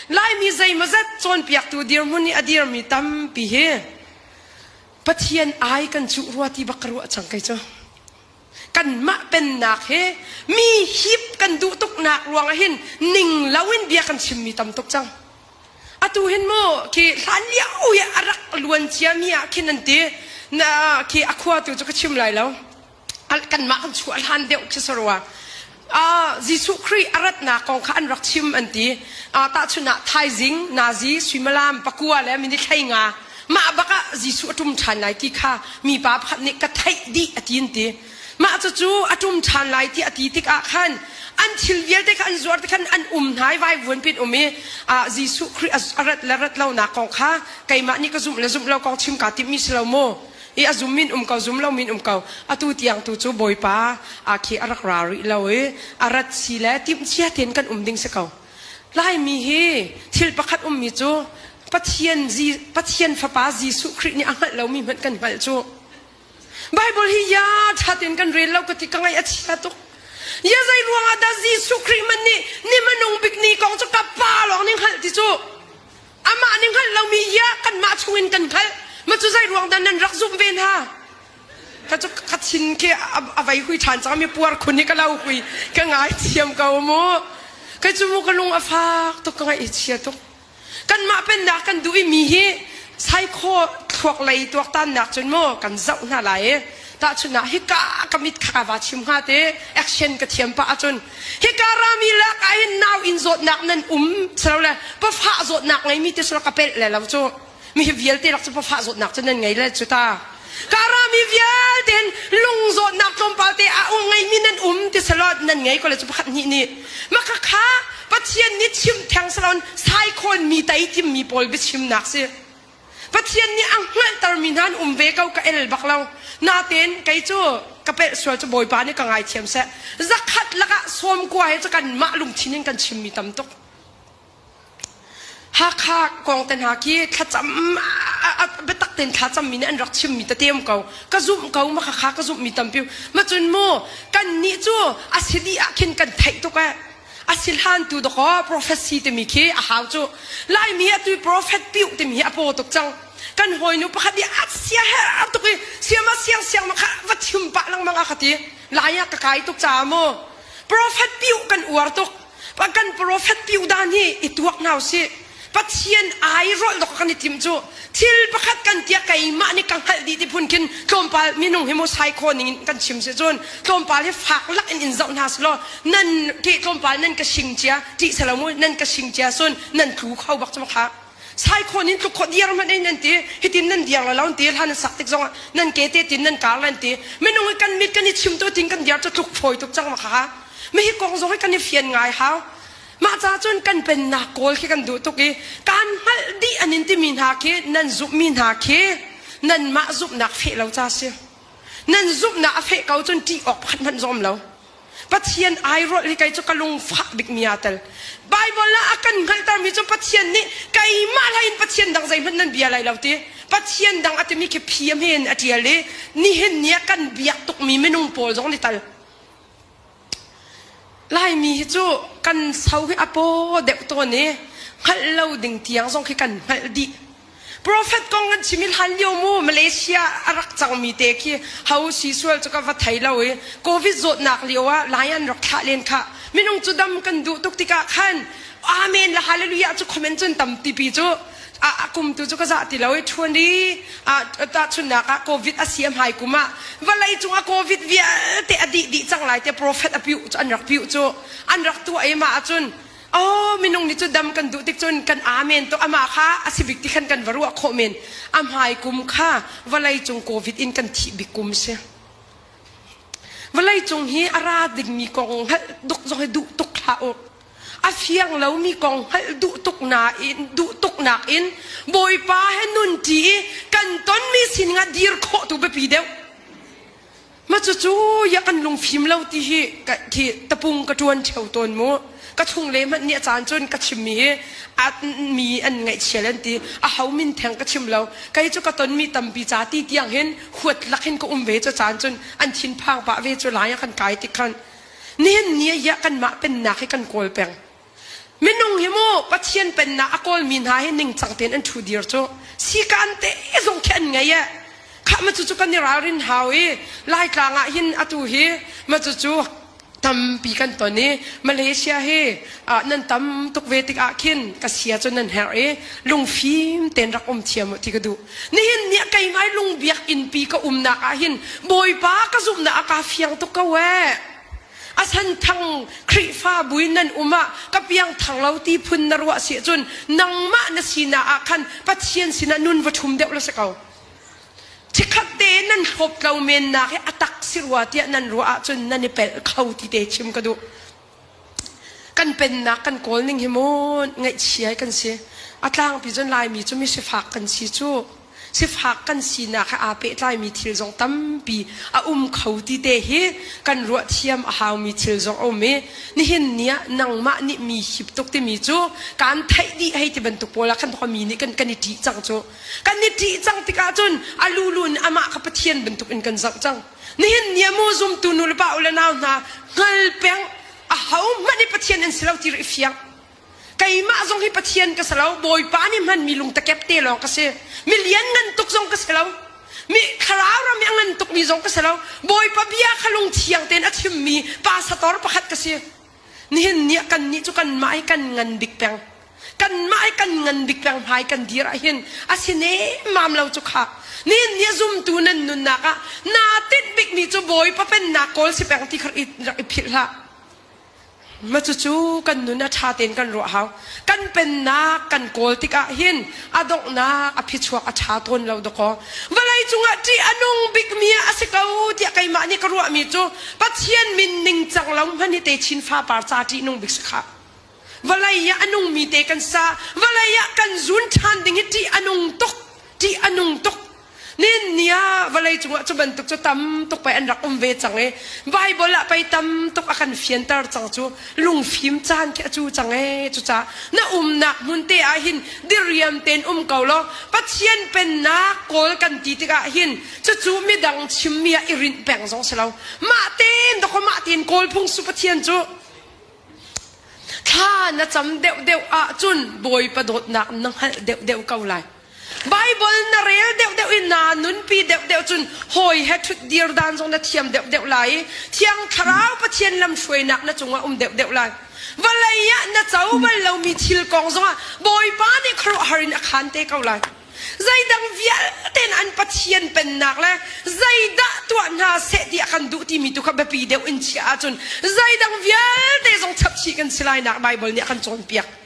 Laimi zeimawzat cawnpiaktu dirhmun i a dirmi tampi hi Pathian ai kan cuh rua ti bak ka ruah cang kei cu. Kanmah pennak hi mi hip kan duh tuknak ruangah hin ning loin bia kan chimmi tam tuk cang. Atu hin mu khi hlan lio i a rak luan ciami ah khin an ti na khi a khua tu cu ka chim lai lo. Kanmah kan chuah hlan deuh khi si rua. Jesuh Khrih a ratnak kong kha an rak chim an ti. Tahchunh ah thaizing, nazi, suimilam pakua le minute 15 mah bak ah Jesuh a ṭum ṭhan lai ti kha mipa pakhat nih ka theih dih a ti an ti. Mah cucu a ṭum ṭhan lai ti a ti tikah khan an thil vialte kha an zuar ti khan an um hna i vaivuan pin um i Jesuh Khrih a rat le rat lonak kong kha keimah nih ka zumh le zumh lo kong chim kaa timhmi si lo mu. I a zum min um ko, zum lo min um ko. Atu tiang tu cu Bawipa a khi a rak ra rih lo i a rat si le timhcia tein kan um ding si ko. Laimi hi thil pakhat ummi cu Pathian, Pathian Fapa Jesuh Khrih nih a hngalh lomi hmanh kan hngalh cu. Bible hi ya ṭha tein kan rel lo ka ti ka ngaih a chia tuk. Ya zei ruangah dah Jesuh Khrih man nih ni hmanung bik ni kong cu ka pa lawng nih hngalh ti cu. Amah nih hngalh lomi ya kanmah chungin kan hngalh. Ma cu zei ruang dah nan rak zumh ve hna? Ka cu ka thin khi a vei hui ṭhan cang mi puar khun hi ka lo hui ka ngai thiam ko mu. Kei cu mu ka lung a fak tuk ka ngaih i chia tuk. Kanmah pennak kan duh i mi hi saikhaw thluak lei tuaktannak cun mu kan zoh hna lai i tahchun ah hika ka mit kha va chim hnga te action ka thiam pah ahcun hika rami lak ah hin nau inn zawtnak nan um silole pafah zawtnak ngeimi te silo ka pelh le lo cu mi hi vialte lak cu pafah zawtnak cu nan ngei le cu ta ka rami vialte hin lung zawtnak tlawmpal te a um ngeimi nan um ti selo nan ngei ko le cu pakhat hnih nih maka kha Pathian nih chim theng salon saikhawn mi tei timmi pawl biachimnak si Pathian nih a hngalhtermi hna an um ve ko ka el bak lo natein kei cu ka pelh sual cu Bawipa nih ka ngaithiam seh zakhat lakah sawmkua he cu kanmah lungthin in kan chimmi tam tuk Hakha kong te hna khi thlacam biatak tein thlacam mi nih an rak chimmi tete um ko ka zumh ko ma kha ka zumh mi tampi ma cun mu kan nih cu a si dih ah khin kan theih tuk eh a si hlan tu dakaw prophecy timi khi a hau cu laimi atu prophet piu timi hi a paw tuk cang kan hawinu pakhat nih a sia her tuk i siama siang siang ma kha va chim pah lengmang a ka ti lai ah ka kai tuk caah mu prophet piu kan uar tuk kan prophet piu dan hi i tuak hna usih Pathian ai rolh dok kan i tim cu thil pakhat kan tia keimah nih ka hngalh dih ti phun khin tlawmpal minung hi mu sai kho ning in kan chim si cun tlawmpal hi fak lak in in zoh hna selaw nan ke tlawmpal nan ka sing cia ṭih selo mu nan ka sing cia sun nan tlu kho bak cu kha sai kho nin tluk kho diar hmanh in nan ti hitin nan diar la lo ti hlan nan sak tik zong ah nan ke te tin nan kar lan ti minung hi kan mit kan i chim tu tin kan diar cu tluk fawi tuk cang ma kha mi hi kong zong hi kan i fian ngai hau mah ca cun kan pennak kawl khi kan duh tuk i kan hngalh dih an in timi hna khi nan zumhmi hna khi nanmah zumhnak feh lo ca si nan zumhnak a feh ko cun ṭih awk pakhat hmanh zong um lo Pathian airolh hi kei cu ka lungfah bikmi aa tel. Bible ah a kan hngalhtermi cu Pathian nih keimah hlei in Pathian dang zeihmanh nan bia lai lo ti. Pathian dang a timi khi phi a hme in a ṭial i nihin ni ah kan biak tukmi minung pawl zong ni tal. Laimi hi cu kan so hi a paw deuh tawn i hngalh lo ding tiang zong khi kan hngalh dih. Prophet kong an chim i hlan lio mu Malaysia a rak cangmi te khi ho si sual cu ka va thei lo i Covid zawtnak lio ah lai an rak thlah len kha minung cu dam kan duh tuk tikah khan amen le hallelujah cu comment cun tampi pi cu a kum tu cu ka zah ti lo i ṭhuan i tahchunnak ah Covid a si a hmai kum ah vawlei cung ah Covid vialte a dih dih cang lai te prophet a piu cu an rak piu cu an rak tuah i mah ahcun Oh, minung nih cu dam kan duh tik cun kan amen to amah kha a si bik ti khan kan va ruah khawh men. A hmai kum kha vawlei cung COVID in kan thih bik kum si. Vawlei cung hi a ra dingmi kong hngalh duk zong hi duh tuk hlah u. A fiang lomi kong hngalh duh tuk na in duh tuk nak in Bawipa he nun ṭi i kan tonmi sining ah dir khawh tu biapi deuh. Ma cucu ya kan lungfim lo ti hi khi tapung ka ṭuan ṭheo tawn mu. Ka chung le hmanh nih a caan cun ka chimmi hi a mi an ngaihchia an ti. A ho min theng ka chim lo. Kei cu ka tonmi tampi ca ti tiang hin huat lak hin ka um ve cu caan cun an thinphang pah ve cu lai ah kan kai tik khan. Nihin ni ah ya kanmah pennak hi kan kawl peng. Minung hi mu Pathian pennak a kawlmi hna hi ningcang tein an ṭhu dir cu sikaan te zong khi an ngei eh. Khah ma cucu kan i ralrin hau i Laitlang ah hin atu hi ma cucu tampi kan ton i Malaysia hi nan tam tuk ve tikah khin ka sia cu nan herh i lungfim tein rak um thiam u ti ka duh. Nihin ni ah keimah lungbiak innpi ka umnak ah hin Bawipa ka zumhnak a ka fiang tuk ko eh. A santhang Khrihfabu in nan um ah ka piangthar lo ti phun na ruah si ahcun nangmah na sinak ah khan Pathian sinah nun va ṭhum deuh la si ko. Chikkhat te nan hlawptlo mennak hi a tak si rua tiah nan ruah ahcun nan i pelh kho ti te chim ka duh. Kan pennak kan kawl ning hi mu ngaihchia kan si. A tlangpi cun Laimi cu mi sifak kan si cu. Sifak kan sinak he aa pehtlaimi thil zong tampi a um kho ti te hi kan ruah thiam a haumi thil zong a um i nihin ni ah nangmah nih mi hip tuk timi cu kaan theih dih hei ti bantuk pawl ah khan mi nih kan kan i ṭih cang cu. Kan i ṭih cang tikah cun a lulu in amah kha Pathian bantuk in kan zoh cang. Nihin ni ah mu zumtu nu le pa u le nau hna hngal peng ahohmanh hi Pathian an si lo ti ri fiang. Keimah zong hi Pathian ka si lo, Bawipa nih hmanmi lungtakep te lawng ka si. Mi lianngan tuk zong ka si lo. Mi thlarau ram i a ngan tukmi zong ka si lo. Bawipa bia kha lungthiang tein a chimmi pastor pakhat ka si. Nihin ni ah kannih cu kanmah hi kan ngan bik peng. Kanmah hi kan ngan bik peng hmai kan dir ah hin a si nemmam lo cu kha. Nihin ni ah zumtu nan nunnak ah naa tinh bikmi cu Bawipa pennak kawl si peng ti kha rak i philh hlah. Ma cucu kan nun a ṭha tein kan ruah hau. Kan pennak kan kawl tikah hin a donghnak a phichuak a ṭha tawn lo dakaw. Vawlei cungah ṭih a nung bikmi ah a si ko tiah keimah nih ka ruahmi cu Pathian min ningcang lo hmanh hi techin fapar ca ṭih nung bik si khah. Vawlei ah a nungmi te kan sa. Vawlei ah kan zun ṭhan ding hi ṭih a nung tuk. Ṭih a nung tuk. Nin ni ah vawlei cungah cu bantuk cu tam tuk pei an rak um ve cang i Baibal ah pei tam tuk a kan fianter cang cu lungfim caan khi a cu cang ee cucaah na umnak hmun te ah hin diriam tein um ko law Pathian pennak kawl kan ti tikah hin cucu midang chimmi ah i rinh peng zong si lo mah tein dakaw mah tein kawl phung su Pathian cu thla na cam deuhdeuh ahcun Bawipa dawtnak na hngalh deuhdeuh ko lai. Baibal na rel deuhdeuh i naa nunpi deuhdeuh cun hawi he ṭhutdir dan zong na thiam deuhdeuh lai i Thiang Thlarau Pathian lamhruainak na cungah um deuhdeuh lai. Vawlei ah na co bal lomi thil kong zongah Bawipa nih khuaruahhar in a khaan te ko lai. Zeidang vialte in an Pathian pennak le zeidah tuah hna seh ti a kan duh timi tu kha biapi deuh in chiah ahcun zeidang vialte zong chapchih kan si lai nak Baibal nih a kan cawnpiak.